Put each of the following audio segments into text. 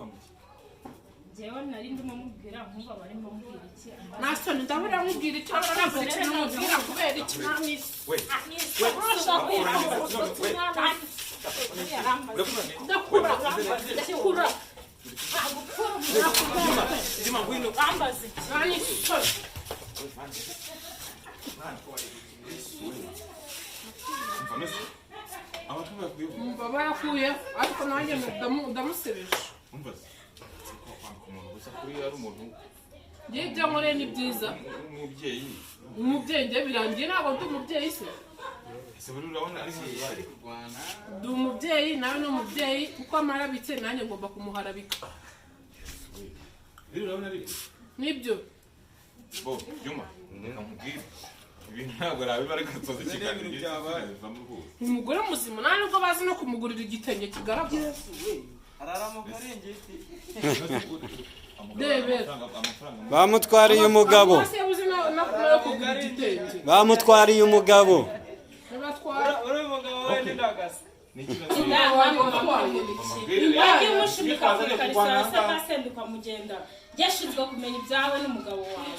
Uravuga ngo iki? Njyewe nari ndimo mubwira, nkumva barimo mubwira iki? Nta soni, ndabura mubwira icyo ntabwo ikintu mubwira kubera iki nta n'isi. We. Ndakura, ndakura. Juma, ngwino. Bambaza iki? Nta n'isoni. Umva nese. Amatwi bayakuyeho. Umva, bayakuye, ariko nanjye ndamusebeje. Umva se. Ko kwanga umuntu gusa kuri ari umuntu Ngewe ibyo nkoreye ni byiza. w'umubyeyi. Umubyeyi njye birangiye, ntabwo ndi umubyeyi se? Ese buri urabona ari nk'ibari Kurwana. Ndi umubyeyi, nawe ni umubyeyi. Kuko amarabitse, nanjye ngomba kumuharabika. Biri urabona ari Nibyo. Bo, Juma, reka nkubwire. Ibi ntabwo arabiba, ariko nsoza Ibyo ni ikiganiro. ibintu byabaye. Bivamo rwose. Umugore muzima nta nubwo bazi no kumugurira igitenge kigaragara. Yesu we, arara mu karingiti. Debera. Amafaranga. Bamutwariye umugabo. Amaso yabuze nayo kugura igitenge. Bamutwariye umugabo. Nibatwara. Uri umugabo we n'indagasi. Ni ikibazo. Wajya umushumika ku ikariso hasi akasenda ukamugenda. Yashinzwe kumenya ibyawe n'umugabo wawe.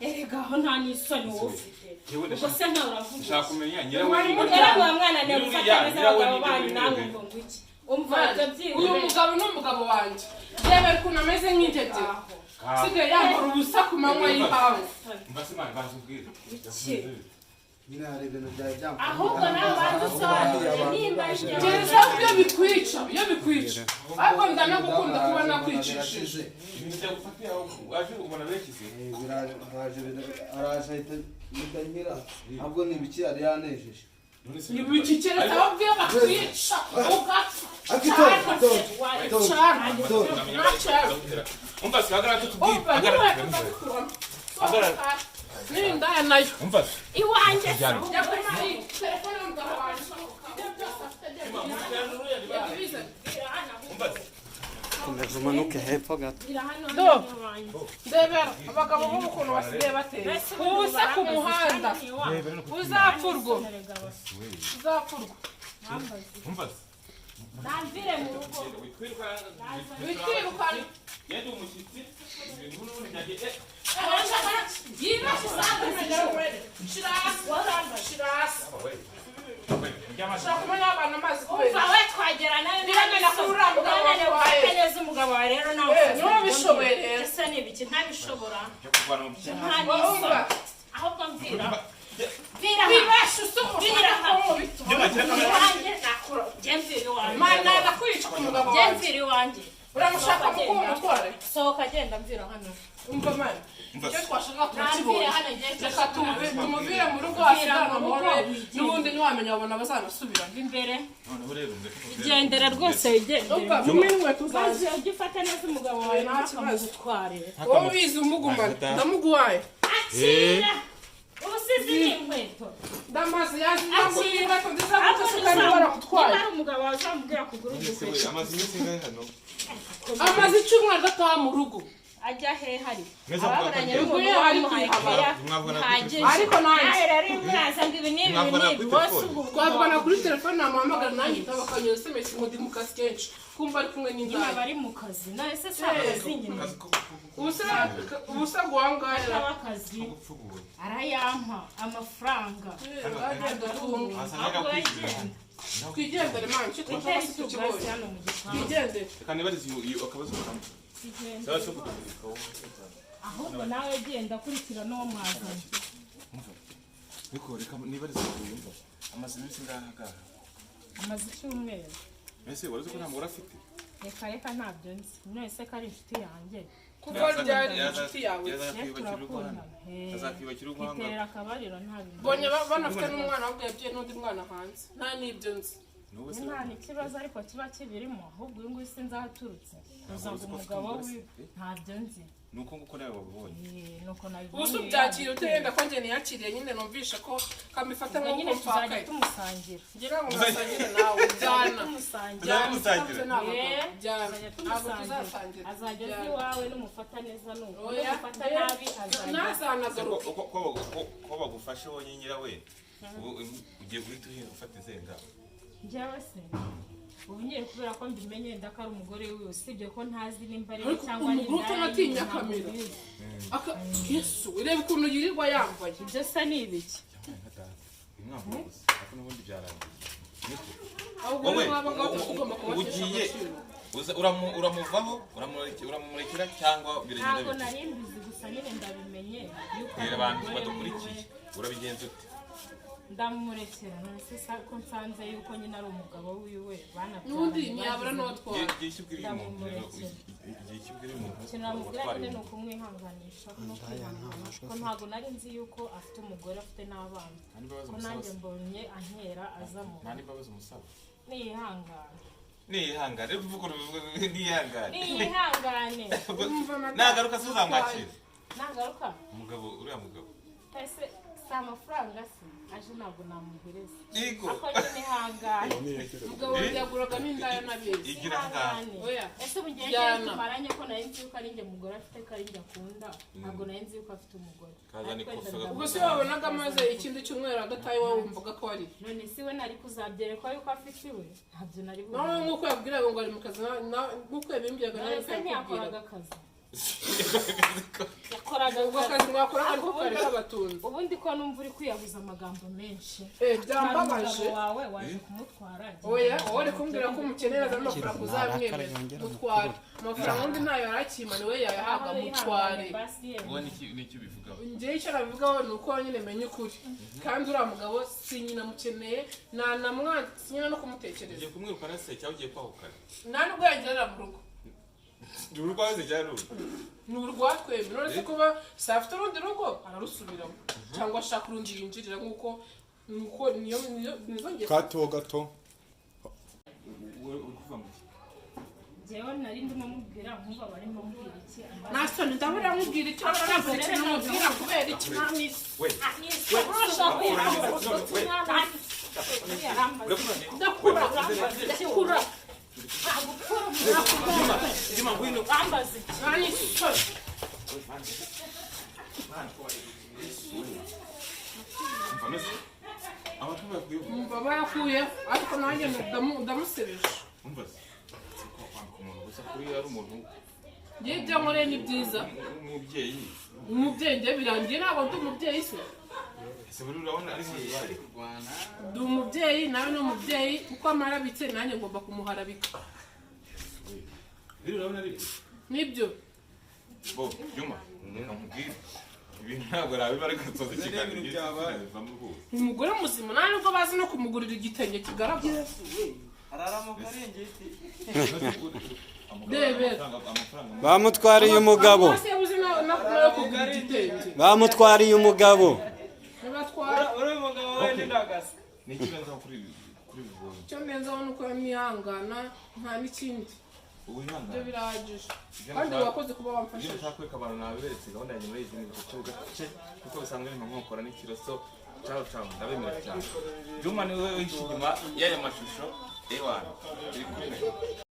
Erega aho nta n'isoni wowe ufite. Ubwo se ntawe uravuga? Nshaka kumenya nyirawe. Era mwa mwana ne gufata neza abagabo banyu, namwe ngo iki? Umva ibyo. Uyu Byihuse. mugabo ni umugabo wanjye. Rebera ukuntu ameze nk'ingegera, asigaye yambara ubusa ku manywa y'ihangu. Umva se mwana, banza ubwire. Iki? Nyine hari ibintu byari byamfashe. Ahubwo nawe banza usobanure nimba ari njyewe. Gereza iyo bikwica, iyo bikwica, ariko ndanagukunda kuba nakwicishije. Ibintu byagufatiye aho waje ubona bekize. Araje ahita mpita nkira, ahubwo ni ibiki yari yanejeje? Ibiki? Keretse ababwiye bakwica ugapfa. Ariko itonde, itonde, Cyane. itonde. Nta. Umva se, hagarara tutubwire. Umva. Hagarara. Ntiwatuzabikuramo Hagarara. n'indaya nayo. Umva se. Iwanjye se? Jyana. Jya kuri mari telefone y'umugabo wanjye, ibyo byose afite genda ubizane. Umva se. Komeza umanuke hepfo gato. Gira hano. Do. Hano iwanjye. Ndebera abagabo b'ubu ukuntu basigaye bateye ubusa ku muhanda. Uzapfurwa, uzapfurwa. Umva se. Namvire mu rugo. Witwirukana. Yenda umushyitsi. Ibintu n'ubundi byagiye. Yibashe shira hasi, shira hasi. Ushobora kumena abantu amazi kubera Umva we, twagera nawe. Niba ngenda kuri uriya mugabo Unananiwe watwaye. gufata neza umugabo wawe rero nawe. Eh, niba ubishoboye rero. Ese ni ibiki ntabishobora? Byo kurwana mu byaro. Nta Umva. n'isoni. Ahubwo mvira, mvira. Wibashe usa umushaka. Juma, kira kamera. Iwanjye nakura. Njye mvira iwanjye. Mana, ndakwica ku mugabo Njye wanjye. mvira iwanjye. Uramushaka kuko umutware. Sohoka, genda, mvira hano. Umva mani, Umva icyo se. twashaka Namvire turakibonye. hano ngiye. Reka tumuvire mu rugo, hasigane amahoro. N'ubundi ntiwamenya, wabona bazanasubirana. Imbere. Noneho rero ndeka. Igendere rwose, wigendere. Umva, mumpe inkweto zanjye. Maze ujye ufata neza umugabo wawe. Nta kibazo. Ntakamugutware. Wowe ubizi, umugumane, ndamuguhaye. Akira ubusizi ni inkweto. Ndamaze yazi ndamugurira inkweto nziza Ariko gute se kandi barakutwaye? Niba ari umugabo wawe, uzamubwira kugura Ese we, udukweto. amaze iminsi ingahe hano? Amaze icyumweru adataha mu rugo. Ajya he? Hari Mwese ababuranye muvugana n'umuntu kuri- Ari wamuhaye kwihabara. keya Mwavugana kuri bihagije. telefone? Ariko nanjye Nawe rero iyo muraza ngo ibi n'ibi Mwavugana n'ibi kuri bose telefone? ubwo Twavugana kuri telefone, namuhamagara nanjye itaba, akanyura SMS ngo ndi mu kazi kenshi, kumva ari kumwe nyine n'indaya. aba ari mu kazi nawe se si akazi nyine? Akazi ko Ubusa ubusa guhangahera. Ataba akazi gupfubura. arayampa amafaranga. Agenda tunga. Wasanga Ahubwo yakwishyura. yagenda. Twigendere mani, icyo Witera twashaka si icyugasi tukibonye. hano mu gipangu. Twigendere. Reka nibarize iyo akabazo kamwe. Tugende. Sawa, cyo kutuvuga. Ahubwo nawe genda, kurikira n'uwo mwazanye. Umva. Ariko reka nibarize uyu, yumva. Amaze iminsi ingahe aha? Amaze icyumweru. Ese wari uzi ko nta mugore afite? Reka reka, ntabyo nzi. None se ko ari inshuti yanjye? Kuko ryari inshuti yawe? Rero Yazakwiyubakira urugo hano. turakundana. Eh, Azakwiyubakira urugo hano. twiterera akabariro, nta bintu. Mbonye banafite n'umwana, ahubwo yabyaye n'undi mwana hanze, nta n'ibyo nzi. N'ubu se Nta n'ikibazo ariko kiba kibirimo. Ahubwo uyu nguyu sinzi aho aturutse, uza ngo uzi ko afite umugabo umugore wiwe. se? Ntabyo nzi. Nuko nguko nawe wabibonye. Eh, nuko nabibonye. Ubu se ubyakira ute? Yenda ko njye niyakiriye nyine, numvisha ko kamifata Ubwo nk'uko nyine tuzajya mfakaye. tumusangira. Ngira ngo musangire nawe, byana. Tumusangira. Tuzamusangira. Eh, Byana. tuzajya Ntabwo tumusangira. tuzasangira. Azajya aza Byana. iwawe, n'umufata neza nuko Oya. n'umufata nabi azajya Ntazanagaruke. Ko bagufashe wonyine nyirawe, ubu ugiye guhita uhinga ufata izenga. Njyewe se? Ubu nyine kubera ko mbimenye ndako ari umugore wiwe, usibye ko ntazi nimba ari we Ariko cyangwa ari umugore indaya, utanatinya ntabwo kamera. mbizi. Yesu, ureba ukuntu yirirwa yambaye. Ibyo se ni ibiki? Umwaka gusa, ariko n'ubundi byarangiye. Niko. Ahubwo Wowe rero nk'aba ngaba tugomba kubatesha ugiye agaciro. Uramuvaho, uramurekera cyangwa biragenda Ntabwo bite? nari mbizi, gusa nyine ndabimenye yuko Bwira ari abantu umugore badukurikiye, wiwe. urabigenza ute? Ndamurekera. None se ko nsanze yuko nyine ari umugabo wiwe banabyaranye, N'ubundi ntiyabura bagize- n'uwatwara. Igihe icyo ubwira uyu muntu rero, igihe icyo ubwira uyu muntu Ikintu namubwira watwara nyine ni uyu ukumwihanganisha no kwihangana, ko ntabwo nari nzi yuko afite umugore, afite n'abana, Nta n'imbabazi ko umusaba nanjye se? mbonye antera aza mu Nta n'imbabazi umusaba? Niyihangane. Nihangane, uvuga uruvuga nihangane. Niyihangane. Umva madamu. Nagaruka se uzamwakira? Nagaruka? Umugabo, uriya mugabo. Ese si amafaranga se aje? Ntabwo namuhereza. Yego. Ako nyine ihangane. Umugabo wanjye yaguragamo indaya n'abizi. Igira ahangaha. Ihangane. Oya. Ese ubu ngiye Jyana. tumaranye, ko nari nzi yuko ari njye mugore afite, ko ari njye akunda, ntabwo nari nzi yuko afite umugore. Kazana Ariko ikofi wenda Ubwo se wabonaga amaze ikindi cyumweru agataye wowe wumvaga ko ari None si we nari kuzabyerekwa yuko afite iwe? Ntabyo nari nawe bubone. nk'uko yabwiraga ngo ari mu kazi, nk'uko yabimbwiraga nawe None se ntiyakoraga yakubwiraga. akazi? Yakoraga Ubwo akazi. akazi mwakoraga ariko kari kabatunze. Ubundi ko numva uri kwiyahuza amagambo menshi. Eh, byambabaje. Hari umugabo wawe waje kumutwara. Oya, wowe uri kumbwira ko umukenera azana amafaranga, uzamwemera mutware amafaranga, undi ntayo yarakima niwe yayahabwa, mutware. Wowe n'iki ubivugaho? Njyewe icyo nabivugaho ni uko nyine menya ukuri, kandi uriya mugabo si nyina mukeneye, nta na mwana, si nyina no kumutekereza. Ugiye kumwirukana se cyangwa ugiye kwahukana? Nta nubwo yagerera mu rugo. Ni urwawe se cyangwa ni urwe? Ni urwatwembi. None se kuba si afite urundi rugo ararusubiramo cyangwa ashaka urundi yinjirira, nk'uko niyo nizo ngeso. Gato gato. Wowe uri kuvuga ngo iki? Njyewe nari ndimo mubwira nkumva barimo mubwira iki. Nta soni, ndabura nkubwira icyo nabura, ikintu mubwira kubera iki? We. Ndakura, ndakura. Juma, ngwino. Nta n'isoni. Umva nose. Amatwi bayakuyeho. Umva, bayakuye, ariko nanjye ndamusebeje. Umva se. Siko kwanga umuntu gusa kuri ari umuntu Njye ibyo nkoreye ni byiza. w'umubyeyi. Umubyeyi njye birangiye, ntabwo ndi umubyeyi se? Ese buri urabona ari nk'ibari. Ndi umubyeyi, nawe ni umubyeyi, kuko amarabitse nanjye ngomba kumuharabika. Biri urabona ari byo? Nibyo. Bo, Juma, reka nkubwire. Ibi ntabwo nabiba, ariko nsoza Ibyo ni ikiganiro ibintu byabaye. bivamo rwose. Ni umugore muzima, nta nubwo bazi no kumugurira igitenge kigaragara. Arara mu karingiti. Rebera. Amafaranga Bamutwariye umugabo. Hasi yabuze nayo kugura igitenge. Bamutwariye umugabo. Nibatwara. Uriya mugabo we ni ndagasa. Ni iki urenzaho kuri ibi ubonye? Icyo ndenzaho ni uko nihangana, nta n'ikindi. Ubu Ibyo ihangane. birahagije. Ibyo Kandi wakoze kuba Ibyo wamfashije. nshaka kwereka abantu nabiberetse, gahunda yanjye muri izi ni ku kibuga cye kuko bisanzwe ni nkokora n'ikiroso. Ciao ciao, ndabemera cyane. Juma niwe wihishe inyuma y'aya mashusho. Ewana, turi kumwe.